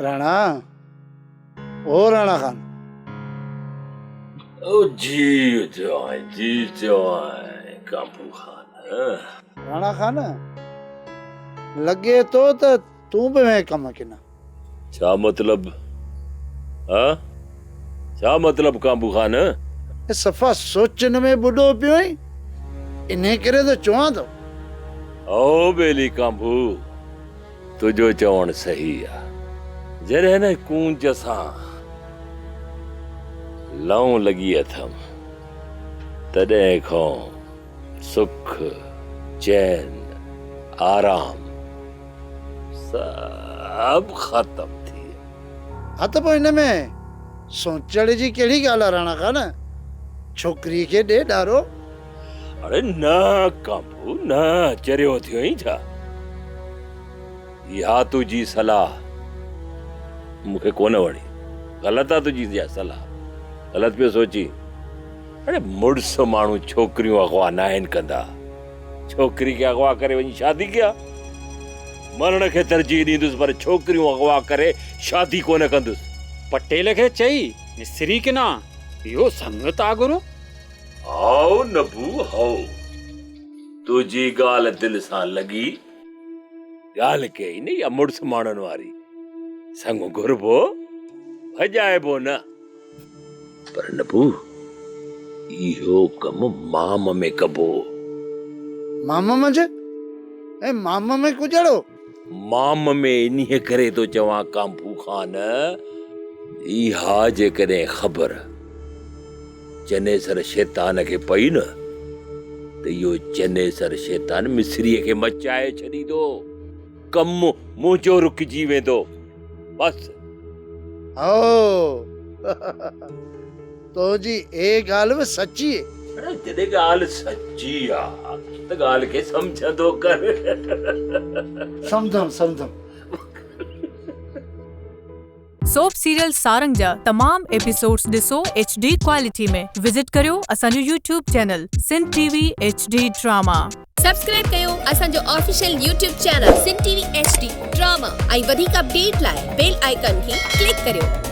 راڻا، او راڻا خان. او جي چوانء، جي چوانء ڪانڀو خان. راڻا خان، لڳي ٿو ته تون به وئين ڪم ڪنا. ڇا مطلب؟ ها؟ ڇا مطلب ڪانڀو خان؟ صفا سوچن ۾ ٻڏو پيو آهين، انهي ڪري ته چوان ٿو. او ٻيلي ڪانڀو، تنهنجو چوڻ صحيح آ. جڏهن هن ڪونج سان لئون لڳي اٿم، تڏهن کان سک، چين، آرام سڀ ختم ٿي ويا. ها ته پوء ان ۾ سوچڻ جي ڪهڙي ڳالهه آ راڻا خان، ڇوڪريء کي ڏي ڏارو. اڙي نه ڪانڀو نه، چريو ٿيو آهين ڇا؟ اها تنهنجي صلاح مون کي ڪونه وڻي. غلط آ تنهنجي اها صلاح، غلط پيو سوچين. اڙي مڙس ماڻهو ڇوڪريون اغوا ناهن ڪندا. ڇوڪري کي اغوا ڪري وڃي شادي ڪيان؟ مرڻ کي ترجيح ڏيندس پر ڇوڪريون اغوا ڪري شادي ڪونه ڪندس. پٽيل کي چئي مصري ڪنا اهو سڱ تاڳرو. هائو نبو هائو، تنهنجي ڳالهه دل سان لڳي. ڳالهه ڪئي نه اها مڙس ماڻهن واري. سڱ گهربو، ڀڄائبو نه. پر نبو، اهو ڪم مام ۾ ڪبو. مام منجهه؟ ۽ مام ۾ ڪجهڙو؟ مام ۾ انهيء ڪري ٿو چوان ڪانڀو خان، اها جيڪڏهن خبر چنيسر شيطان کي پئي نه ته اهو چنيسر شيطان مصريء کي مچائي ڇڏيندو. ڪم منهنجو رڪجي ويندو. بس. هائو، تنهنجي اهي ڳالهه به سچي. اڙي جڏهن ڳالهه سچي آ ته ڳالهه کي سمجهندو ڪر. سمجهم سمجهم. سوپ سيريل سارنگ جا تمام ايپيسوڊز ڏسو ايڇ ڊي ڪوالٽي ۾ وزٽ ڪريو اسان جو YouTube channel Sindh T V H D drama. Subscribe ڪيو اسان جو official YouTube channel Sindh T V H D drama ۽ وڌيڪ اپڊيٽ لاء بيل آئيڪان کي ڪلڪ ڪريو.